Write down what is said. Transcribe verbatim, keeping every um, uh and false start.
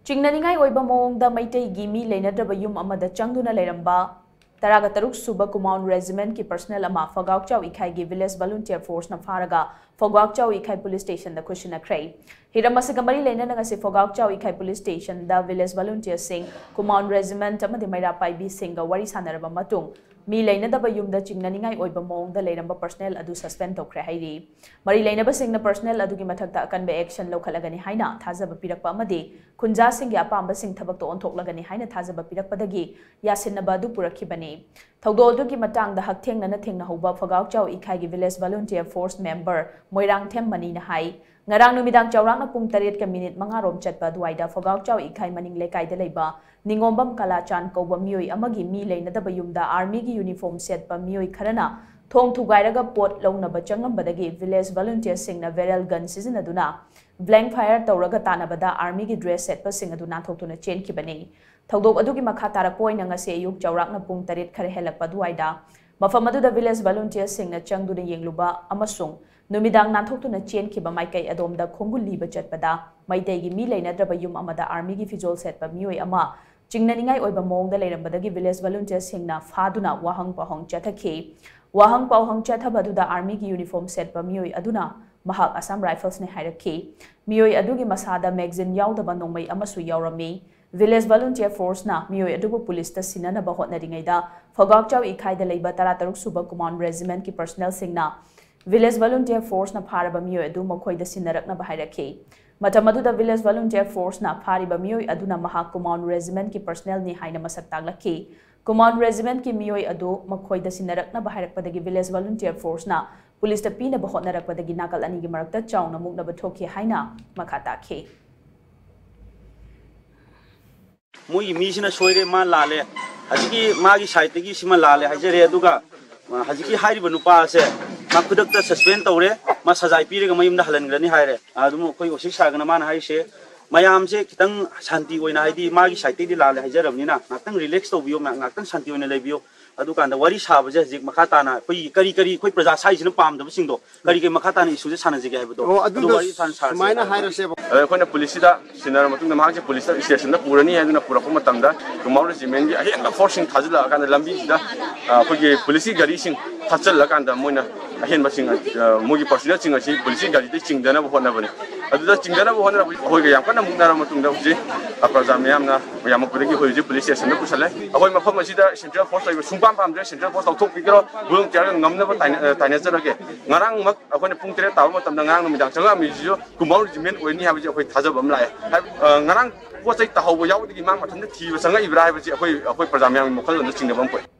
ꯆꯤꯡꯅꯅꯤꯡꯉꯥꯏ ꯑꯣꯏꯕ ꯃꯑꯣꯡꯗ ꯃꯩꯇꯩꯒꯤ ꯃꯤ ꯂꯩꯅꯗ꯭ꯔꯕ ꯌꯨꯝ ꯑꯃꯗ ꯆꯪꯗꯨꯅ ꯂꯩꯔꯝꯕ ꯇꯔꯥꯒ ꯇꯔꯨꯛ ꯁꯨꯕ Kumaon Regiment ꯀꯤ personnel ꯑꯃ ꯐꯒꯥꯎꯆꯥꯎ ꯏꯈꯥꯏꯒꯤ village volunteer force ꯅ ꯐꯥꯔꯒ ꯐꯒꯥꯎꯆꯥꯎ ꯏꯈꯥꯏ police station ꯗ ꯈꯨꯠꯁꯤꯟꯅꯈ꯭ꯔꯦ꯫ ꯍꯤꯔꯝ ꯑꯁꯤꯒ ꯃꯔꯤ ꯂꯩꯅꯅ ꯉꯁꯤ ꯐꯒꯥꯎꯆꯥꯎ ꯏꯈꯥꯏ police station ꯗ village volunteer ꯁꯤꯡ, Kumaon Regiment ꯑꯃꯗꯤ ꯃꯩꯔꯥ ꯄꯥꯏꯕꯤꯁꯤꯡꯒ ꯋꯥꯔꯤ ꯁꯥꯟꯅꯔꯕ ꯃꯇꯨꯡ, ꯃꯤ ꯂꯩꯅꯗꯕ ꯌꯨꯝꯗ ꯆꯤꯡꯅꯅꯤꯡꯉꯥꯏ ꯑꯣꯏꯕ ꯃꯑꯣꯡꯗ ꯂꯩꯔꯝꯕ personnel ꯑꯗꯨ suspend ꯇꯧꯈ꯭ꯔꯦ ꯍꯥꯏꯔꯤ꯫ ꯃꯔꯤ ꯂꯩꯅꯕꯁꯤꯡꯅ personnel ꯑꯗꯨꯒꯤ ꯃꯊꯛꯇ ꯑꯀꯟꯕ action ꯂꯧꯈꯠꯂꯒꯅꯤ ꯍꯥꯏꯅ ꯊꯥꯖꯕ ꯄꯤꯔꯛꯄ ꯑꯃꯗꯤ ꯈꯨꯟꯖꯥꯁꯤꯡꯒꯤ ꯑꯄꯥꯝꯕꯁꯤꯡ ꯊꯕꯛꯇ ꯑꯣꯟꯊꯣꯛꯂꯒꯅꯤ ꯍꯥꯏꯅ ꯊꯥꯖꯕ ꯄꯤꯔꯛꯄꯗꯒꯤ ꯌꯥꯁꯤꯟꯅꯕ ꯑꯗꯨ ꯄꯨꯔꯛꯈꯤꯕꯅꯤ꯫ ꯊꯧꯗꯣꯛ ꯑꯗꯨꯒꯤ ꯃꯇꯥꯡꯗ ꯍꯛꯊꯦꯡꯅꯅ ꯊꯦꯡꯅꯍꯧꯕ ꯐꯒꯥꯎꯆꯥꯎ ꯏꯈꯥꯏꯒꯤ village volunteer force member Moirangthem ꯃꯅꯤꯅ ꯍꯥꯏ, ꯉꯔꯥꯡ ꯅꯨꯃꯤꯗꯥꯡ ꯆꯥꯎꯔꯥꯛꯅ ꯄꯨꯡ ꯇꯔꯦꯠꯀ minute ꯃꯉꯥ ꯔꯣꯝ ꯆꯠꯄ ꯑꯗꯨꯋꯥꯏꯗ ꯐꯒꯥꯎꯆꯥꯎ ꯏꯈꯥꯏ ꯃꯅꯤꯡ ꯂꯩꯀꯥꯏꯗ ꯂꯩꯕ ꯅꯤꯉꯣꯝꯕꯝ ꯀꯂꯥꯆꯥꯟ ꯀꯧꯕ ꯃꯤꯑꯣꯏ ꯑꯃꯒꯤ ꯃꯤ ꯂꯩꯅꯗꯕ ꯌꯨꯝꯗ army ꯒꯤ uniform ꯁꯦꯠꯄ ꯃꯤꯑꯣꯏ ꯈꯔꯅ ꯊꯣꯡ ꯊꯨꯒꯥꯏꯔꯒ ꯄꯣꯠ ꯂꯧꯅꯕ ꯆꯪꯂꯝꯕꯗꯒꯤ village volunteer ꯁꯤꯡꯅ barrel gun ꯁꯤꯖꯤꯟꯅꯗꯨꯅ blank fire ꯇꯧꯔꯒ ꯇꯥꯟꯅꯕꯗ army ꯒꯤ dress ꯁꯦꯠꯄꯁꯤꯡ ꯑꯗꯨ ꯅꯥꯟꯊꯣꯛꯇꯨꯅ ꯆꯦꯟꯈꯤꯕꯅꯤ꯫ ꯊꯧꯗꯣꯛ ꯑꯗꯨꯒꯤ ꯃꯈꯥ ꯇꯥꯔꯛꯄ ꯑꯣꯏꯅ ꯉꯁꯤ ꯑꯌꯨꯛ ꯆꯥꯎꯔꯥꯛꯅ ꯄꯨꯡ ꯇꯔꯦꯠ ꯈꯔ ꯍꯦꯜꯂꯛꯄ ꯑꯗꯨꯋꯥꯏꯗ ꯃꯐꯝ ꯑꯗꯨꯗ village volunteer ꯁꯤꯡꯅ ꯆꯪꯗꯨꯅ ꯌꯦꯡꯂꯨꯕ ꯑꯃꯁꯨꯡ ꯅꯨꯃꯤꯗꯥꯡ ꯅꯥꯟꯊꯣꯛꯇꯨꯅ ꯆꯦꯟꯈꯤꯕ ꯃꯥꯏꯀꯩ ꯑꯗꯣꯝꯗ ꯈꯣꯡꯒꯨꯜ ꯂꯤꯕ ꯆꯠꯄꯗ ꯃꯩꯇꯩꯒꯤ ꯃꯤ ꯂꯩꯅꯗ꯭ꯔꯕ ꯌꯨꯝ ꯑꯃꯗ army ꯒꯤ ꯐꯤꯖꯣꯜ ꯁꯦꯠꯄ ꯃꯤꯑꯣꯏ ꯑꯃ ꯆꯤꯡꯅꯅꯤꯡꯉꯥꯏ ꯑꯣꯏꯕ ꯃꯑꯣꯡꯗ ꯂꯩꯔꯝꯕꯗꯒꯤ village volunteer ꯁꯤꯡꯅ ꯐꯥꯗꯨꯅ ꯋꯥꯍꯪ ꯄꯥꯎꯍꯪ ꯆꯠꯊꯈꯤ꯫ ꯋꯥꯍꯪ ꯄꯥꯎꯍꯪ ꯆꯠꯊꯕ ꯑꯗꯨꯗ army ꯒꯤ uniform ꯁꯦꯠꯄ ꯃꯤꯑꯣꯏ ꯑꯗꯨꯅ ꯃꯍꯥꯛ Assam Rifles ꯅꯤ ꯍꯥꯏꯔꯛꯈꯤ꯫ ꯃꯤꯑꯣꯏ ꯑꯗꯨꯒꯤ ꯃꯁꯥꯗ magazine ꯌꯥꯎꯗꯕ ꯅꯣꯡꯃꯩ ꯑꯃꯁꯨ ꯌꯥꯎꯔꯝꯃꯤ꯫ Village volunteer force ꯅ ꯃꯤꯑꯣꯏ ꯑꯗꯨꯕꯨ police ꯇ ꯁꯤꯟꯅꯅꯕ ꯍꯣꯠꯅꯔꯤꯉꯩꯗ ꯐꯒꯥꯎꯆꯥꯎ ꯏꯈꯥꯏꯗ ꯂꯩꯕ ꯇꯔꯥꯇꯔꯨꯛ ꯁꯨꯕ Kumaon Regiment ꯀꯤ personnel ꯁꯤꯡꯅ village volunteer force ꯅ ꯐꯥꯔꯕ ꯃꯤꯑꯣꯏ ꯑꯗꯨ ꯃꯈꯣꯏꯗ ꯁꯤꯟꯅꯔꯛꯅꯕ ꯍꯥꯏꯔꯛꯈꯤ꯫ ꯃꯇꯝ ꯑꯗꯨꯗ village volunteer force ꯅ ꯐꯥꯔꯤꯕ ꯃꯤꯑꯣꯏ ꯑꯗꯨꯅ ꯃꯍꯥꯛ Kumaon Regiment ꯀꯤ personnel ꯅꯤ ꯍꯥꯏꯅ ꯃꯁꯛ ꯇꯥꯛꯂꯛꯈꯤ꯫ Kumaon Regiment ꯀꯤ ꯃꯤꯑꯣꯏ ꯑꯗꯨ ꯃꯈꯣꯏꯗ ꯁꯤꯟꯅꯔꯛꯅꯕ ꯍꯥꯏꯔꯛꯄꯗꯒꯤ village volunteer force ꯅ police ꯇ ꯄꯤꯅꯕ ꯍꯣꯠꯅꯔꯛꯄꯗꯒꯤ ꯅꯥꯀꯜ ꯑꯅꯤꯒꯤ ꯃꯔꯛꯇ ꯆꯥꯎꯅ ꯃꯨꯛꯅꯕ ꯊꯣꯛꯈꯤ ꯍꯥꯏꯅ ꯃꯈꯥ ꯇꯥꯈꯤ꯫ ꯃꯣꯏꯒꯤ ꯃꯤꯁꯤꯅ ꯁꯣꯏꯔꯦ, ꯃꯥ ꯂꯥꯜꯂꯦ, ꯍꯧꯖꯤꯛꯀꯤ ꯃꯥꯒꯤ side ꯇꯒꯤ ꯁꯤꯃ ꯂꯥꯜꯂꯦ ꯍꯥꯏꯖꯔꯦ꯫ ꯑꯗꯨꯒ, ꯑ, ꯍꯧꯖꯤꯛꯀꯤ ꯍꯥꯏꯔꯤꯕ ꯅꯨꯄꯥ ꯑꯁꯦ ꯃꯥ ꯈꯨꯗꯛꯇ suspend ꯇꯧꯔꯦ, ꯃꯥ ꯁꯖꯥꯏ ꯄꯤꯔꯒ ꯃꯌꯨꯝꯗ ꯍꯜꯍꯟꯈ꯭ꯔꯅꯤ ꯍꯥꯏꯔꯦ꯫ ꯑꯗꯨꯝ ꯑꯩꯈꯣꯏ ꯑꯣꯁꯤ ꯁꯥꯔꯒꯅ ꯃꯥꯅ ꯍꯥꯏꯔꯤꯁꯦ, ꯃꯌꯥꯝꯁꯦ ꯈꯤꯇꯪ ꯁꯥꯟꯇꯤ ꯑꯣꯏꯅ, ꯍꯥꯏꯗꯤ ꯃꯥꯒꯤ side ꯇꯒꯤꯗꯤ ꯂꯥꯜꯂꯦ ꯍꯥꯏꯖꯔꯕꯅꯤꯅ, ꯉꯥꯛꯇꯪ relax ꯇꯧꯕꯤꯌꯣ, ꯉꯥꯛ-, ꯉꯥꯛꯇꯪ ꯁꯥꯟꯇꯤ ꯑꯣꯏꯅ ꯂꯩꯕꯤꯌꯣ꯫ ꯑꯗꯨꯀꯥꯟꯗ ꯋꯥꯔꯤ ꯁꯥꯕꯁꯦ ꯍꯧꯖꯤꯛ ꯃꯈꯥ ꯇꯥꯅ ꯑꯩꯈꯣꯏꯒꯤ ꯀꯔꯤ ꯀꯔꯤ ꯑꯩꯈꯣꯏ ꯄ꯭ꯔꯖꯥ ꯁꯥꯏꯁꯤꯅ ꯄꯥꯝꯗꯕꯁꯤꯡꯗꯣ ꯀꯔꯤ ꯀꯔꯤ ꯃꯈꯥ ꯇꯥꯅ ꯏꯁꯨꯁꯦ ꯁꯥꯟꯅꯁꯤꯒꯦ ꯍꯥꯏꯕꯗꯣ ꯑꯣ, ꯑꯗꯨ ꯑꯗꯨꯗ ꯋꯥꯔꯤ ꯁꯥꯟꯅ ꯁꯥꯔꯁꯦ ꯁꯨꯃꯥꯏꯅ ꯍꯥꯏꯕ꯫ ꯍꯥꯏꯔꯁꯦꯕ꯫ ꯑꯗ ꯑꯩꯈꯣꯏꯅ ꯄꯨꯂꯤꯁꯁꯤꯗ ꯁꯤꯟꯅꯔ ꯃꯇꯨꯡꯗ ꯃꯍꯥꯛꯁꯦ ꯄꯨꯂꯤꯁꯇ ꯁ꯭ꯇꯦꯁꯟꯗ ꯄꯨꯔꯅꯤ ꯍꯥꯏꯗꯨꯅ ꯄꯨꯔꯛꯄ ꯃꯇꯝꯗ ꯀꯨꯃꯥꯔ ꯔꯦꯖꯤꯃꯦꯟꯒꯤ ꯑꯍꯦꯟꯕ ꯐꯣꯔꯁꯁꯤꯡ ꯊꯥꯖꯤꯜꯂꯛꯑꯀꯥꯟꯗ ꯂꯝꯕꯤꯁꯤꯗ, ꯑ, ꯑꯩꯈꯣꯏꯒꯤ ꯄꯨꯂꯤꯁꯀꯤ ꯒꯥꯔꯤꯁꯤꯡ ꯊꯥꯖꯤꯜꯂꯀꯥꯟꯗ ꯃꯣꯏꯅ ꯑꯍꯦꯟꯕꯁꯤꯡ, ꯑ, ꯃꯣꯏꯒꯤ ꯄꯥꯔꯁꯣꯅꯦꯜꯁꯤꯡ ꯑꯁꯤ ꯄꯨꯂꯤꯁꯀꯤ ꯒꯥꯔꯤꯗꯒꯤ ꯆꯤꯡꯊꯅꯕ ꯍꯣꯠꯅꯕꯅꯤ꯫ ꯑꯗꯨꯗ ꯆꯤꯡꯊꯅꯕ ꯍꯣꯠꯅꯔꯛꯄ ꯑꯩꯈꯣꯏꯒ ꯌꯥꯝ ꯀꯟꯅ ꯃꯨꯛꯅꯔꯕ ꯃꯇꯨꯡꯗ ꯍꯧꯖꯤꯛ, ꯑ, ꯄ꯭ꯔꯖꯥ ꯃꯌꯥꯝꯅ ꯌꯥꯝꯃꯛꯄꯗꯒꯤ ꯑꯩꯈꯣꯏ ꯍꯧꯖꯤꯛ ꯄꯨꯂꯤꯁ ꯁ꯭ꯇꯦꯁꯟꯗ ꯄꯨꯁꯜꯂꯦ꯫ ꯑꯩꯈꯣꯏ ꯃꯐꯝ ꯑꯁꯤꯗ ꯁꯦꯟꯇ꯭ꯔꯦꯜ ꯐꯣꯔꯁ ꯂꯩꯕ ꯁꯨꯡꯄꯥꯝ ꯄꯥꯝꯗ꯭ꯔꯦ꯫ Central force ꯂꯧꯊꯣꯛꯄꯤꯈ꯭ꯔꯣ꯫ ꯚꯣꯂꯨꯟꯇꯤꯌꯔꯒ ꯉꯝꯅꯕ ꯇꯥꯏꯅ-, ꯑ, ꯇꯥꯏꯅꯖꯔꯒꯦ꯫ ꯉꯔꯥꯡꯃꯛ ꯑꯩꯈꯣꯏꯅ ꯄꯨꯡ ꯇꯔꯦꯠ ꯇꯥꯕ ꯃꯇꯝꯗ ꯉꯔꯥꯡ ꯅꯨꯃꯤꯗꯥꯡ ꯆꯪꯉꯛꯑꯝꯃꯤꯁꯤꯁꯨ ꯀꯨꯃꯥꯔ ꯔꯦꯖꯤꯃꯦꯟ ꯑꯣꯏꯅꯤ ꯍꯥꯏꯕꯁꯤ ꯑꯩꯈꯣꯏ ꯊꯥꯖꯕ ꯑꯃ ꯂꯥꯛꯑꯦ꯫ ꯍꯥꯏꯕ, ꯑ, ꯉꯔꯥꯡ ꯄꯣꯠ ꯆꯩ ꯇꯥꯍꯧꯕ ꯌꯥꯎꯕꯗꯒꯤ ꯃꯥ ꯃꯊꯟꯇ ꯊꯤꯕ ꯆꯪꯉꯛꯏꯕ꯭ꯔꯥ ꯍꯥꯏꯕꯁꯤ ꯑꯩꯈꯣꯏ, ꯑꯩꯈꯣꯏ ꯄ꯭ꯔꯖꯥ ꯃꯌꯥꯝꯒꯤ ꯋꯥꯈꯜꯂꯣꯟꯗ ꯆꯤꯡꯅꯕ ꯑꯃ ꯄꯣꯛꯑꯦ꯫